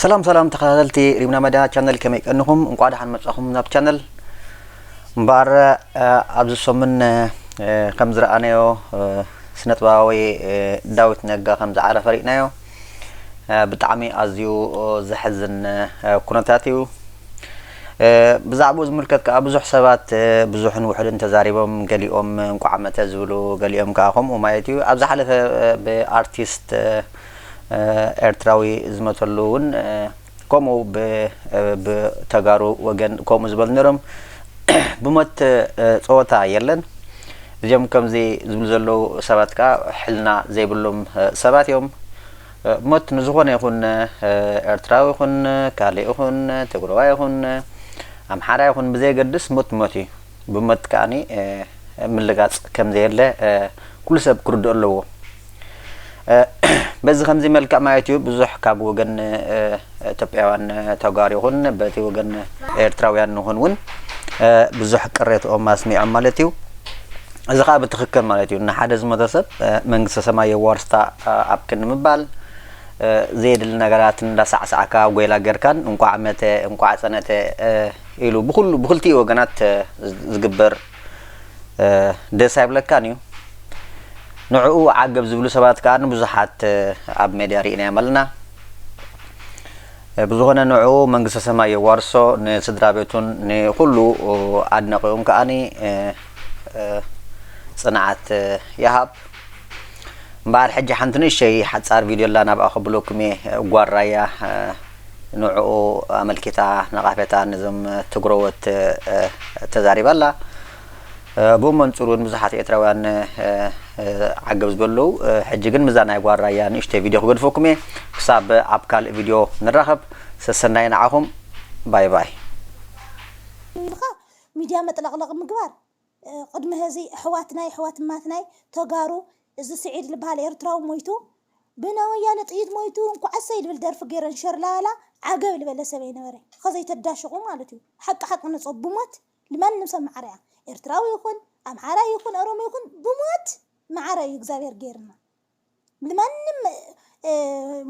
ሰላም ሰላም ተኸታተልቲ ሪምና መድያ ቻነል፣ ከመይ ቀንኹም? እንቋዕ ደሓን መጻኹም ናብ ቻነል። እምበኣር፣ እ፣ ኣብዚ ሰሙን፣ እ፣ ከም ዝረኣናዮ፣ እ፣ ስነጥበባዊ፣ እ፣ ዳዊት ነጋ ከም ዝዓረፈ ርኢናዮ። እ፣ ብጣዕሚ ኣዝዩ፣ እ፣ ዘሕዝን፣ እ፣ ኩነታት እዩ። እ፣ ብዛዕባኡ ዝምልከት ከኣ ብዙሕ ሰባት፣ እ፣ ብዙሕን ውሑድን ተዛሪቦም፣ ገሊኦም እንቋዕ መተ ዝብሉ፣ ገሊኦም ከኣ ከምኡ ማለት እዩ። ኣብ ዝሓለፈ፣ እ፣ ብኣርቲስት፣ እ፣ እ፣ ኤርትራዊ ዝመተሉ እውን፣ እ፣ ከምኡ ብ-፣ እ፣ ብተጋሩ ወገን ከምኡ ዝበሉ ነይሮም። ብሞት፣ እ፣ ጸወታ የለን። እዚኦም ከምዚ ዝብሉ ዘለዉ ሰባት ከኣ ሕልና ዘይብሎም፣ እ፣ ሰባት እዮም። እ፣ ሞት ንዝኾነ ይኹን፣ እ፣ ኤርትራዊ ይኹን፣ ካልእ ይኹን፣ ትግራዋይ ይኹን፣ ኣምሓራ ይኹን ብዘየገድስ ሞት ሞት እዩ። ብሞት ከኣኒ፣ እ፣ ምልጋጽ ከም ዘየለ፣ እ፣ ኩሉ ሰብ ክርድኦ ኣለዎ። እ፣ በዚ ከምዚ መልክዕ ማለት እዩ ብዙሕ ካብ ወገን፣ እ፣ ኢትዮጵያውያን ተጋሩ ይኹን በቲ ወገን ኤርትራውያን ንኹን እውን፣ እ፣ ብዙሕ ቅሬትኦም ኣስሚዖም ማለት እዩ። እዚ ኸኣ ብትኽክል ማለት እዩ። ንሓደ ዝሞተ ሰብ፣ እ፣ መንግስተ ሰማይ የዋርስታ፣ እ፣ ኣብ ክንዲ ምባል፣ እ፣ ዘየድሊ ነገራት እንዳሳዕሳዕካ ጎይላ ጌርካን እንቋዕ መተ፣ እንቋዕ ጸነተ፣ እ፣ ኢሉ ብኹሉ፣ ብኽልቲኡ ወገናት፣ እ፣ ዝግበር፣ እ፣ ደስ ኣይብለካን እዩ። ንዕኡ ዓገብ ዝብሉ ሰባት ከኣ ንብዙሓት፣ እ፣ ኣብ ሜድያ ርኢናዮም ኣለና። እ፣ ብዝኾነ ንዕኡ መንግስተ ሰማይ የዋርሶ፣ ንስድራ ቤቱን ንኹሉ ኣድናቂኡን ከኣኒ፣ እ፣ እ፣ ጽንዓት፣ እ፣ ይሃብ። እምበኣር ሕጂ ሓንቲ ንእሸይ ሓጻር ቪድዮ ኣላ ናብኣ ከብለኩም እየ። ጓል ራያ፣ እ፣ ንዕኡ ኣመልኪታ ነቓፌታ ነዞም ትግረዎት፣ እ፣ ተዛሪባ ኣላ። እ፣ ብመንጽሩ እውን ብዙሓት ኤርትራውያን፣ እ፣ እ፣ ዓገብ ዝበሉ ኣለዉ። እ፣ ሕጂ ግን ምዛ ናይ ጓል ራያ ንእሽተይ ቪድዮ ክገድፈኩም እየ። ክሳብ ኣብ ካልእ ቪድዮ ንራኸብ። ሰሰናይ ንዓኹም። ባይ ባይ። ኢልካ ሚድያ መጥለቕለቕ ምግባር፣ እ፣ ቅድሚ ሀዚ ኣሕዋትናይ፣ ኣሕዋት እማትናይ ተጋሩ፣ እዚ ስዒድ ዝበሃል ኤርትራዊ ሞይቱ፣ ብናይ ወያነ ጥይት ሞይቱ፣ እንኳዕ እሰይ ልብል ደርፊ ገይረን ሸርላላ ዓገብ ልበለ ሰብ ኣይነበረ። ከዘይተዳሽቑ ማለት እዩ። ሓቂ ሓቂ ንፀ-፣ ብሞት ልማንም ሰብ ማዕረ እያ። ኤርትራዊ ይኹን፣ ኣምሓራይ ይኹን፣ ኦሮሞ ይኹን፣ ብሞት ማዕረ እዩ እግዚኣብሔር ገይርና። ልማንም፣ እ፣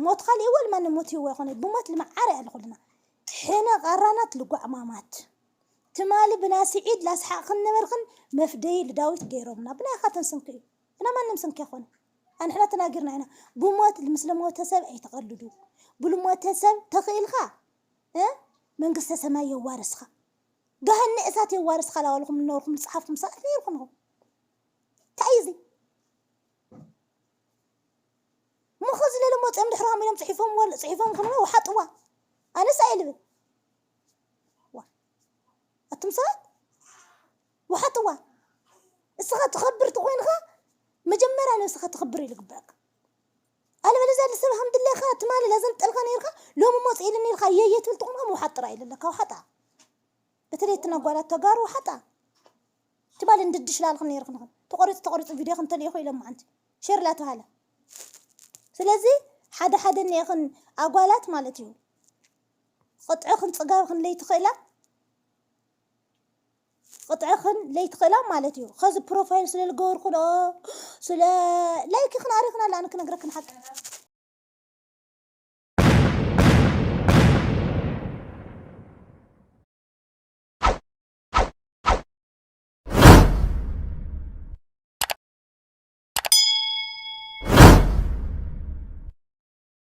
ሞት ካልእዎ፣ ልማንም ሞት ይዎ ይኾነ፣ ብሞት ልማዓረ እያ ልኹልና። ሕነ ቃራናት ልጓዕማማት። ትማሊ ብና ስዒድ ላስሓቕኽን ነበርኽን፣ መፍደይ ልዳዊት ገይሮምና። ብናይኻተን ስንኪ እዩ። ብና ማንም ስንኪ ኣይኮነ። ኣንሕና ተናጊርና ኢና። ብሞት ምስ ለሞተ ሰብ ኣይተቐልዱ። ብልሞተ ሰብ ተኽኢልካ፣ እ፣ መንግስተ ሰማይ የዋርስኻ። ገሃነ እሳት የዋርስኻ ላበልኩም ልነበርኩም ልጽሓፍኩም ሰባት ነይርኩም ኢኹም። እንታይ እዩ እዚ? እሞ ኸዚ ለለ መፅኦም ድሕሪ ኸም ኢሎም ፅሒፎም ወል-፣ ፅሒፎም ክን ውሓጥዋ። ኣነስ ኣይልብል። ዋ። ኣቱም ሰባት ውሓጥዋ። እስኻ ትኸብር ተኾይንኻ መጀመርያ ነብስኻ ትኽብር እዩ ዝግበኣካ። ኣለበለዚያ ንሰብ ከም ድሌኻ ትማሊ ለዘንጠልካ ነይርካ ሎሚ መፅ ኢልኒ ኢልካ የየ ትብል ተኾንካ ምውሓጥ ጥራይ እዩ ዘለካ። ውሓጣ። በተለይ እትና ጓላት ተጋሩ ውሓጣ። ትባል እንድድሽ ላልኽን ነይርኽን ኢኽን። ተቆሪፁ ተቆሪፁ ቪድዮ ክንተልኢኹ ኢሎም መዓንቲ ሼር ላተባሃለ። ስለዚ ሓደ ሓደ እኒአኽን ኣጓላት ማለት እዩ። ቅጥዕኽን ፅጋብኽን ለይትኽእላ፣ ቅጥዕኽን ለይትኽእላ ማለት እዩ። ኸዚ ፕሮፋይል ስለ ልገበርኩ ዶ፣ ስለ ላይክ ይኽን ኣሪኽን ኣላ፣ ኣነ ክነግረክን ሓቂ።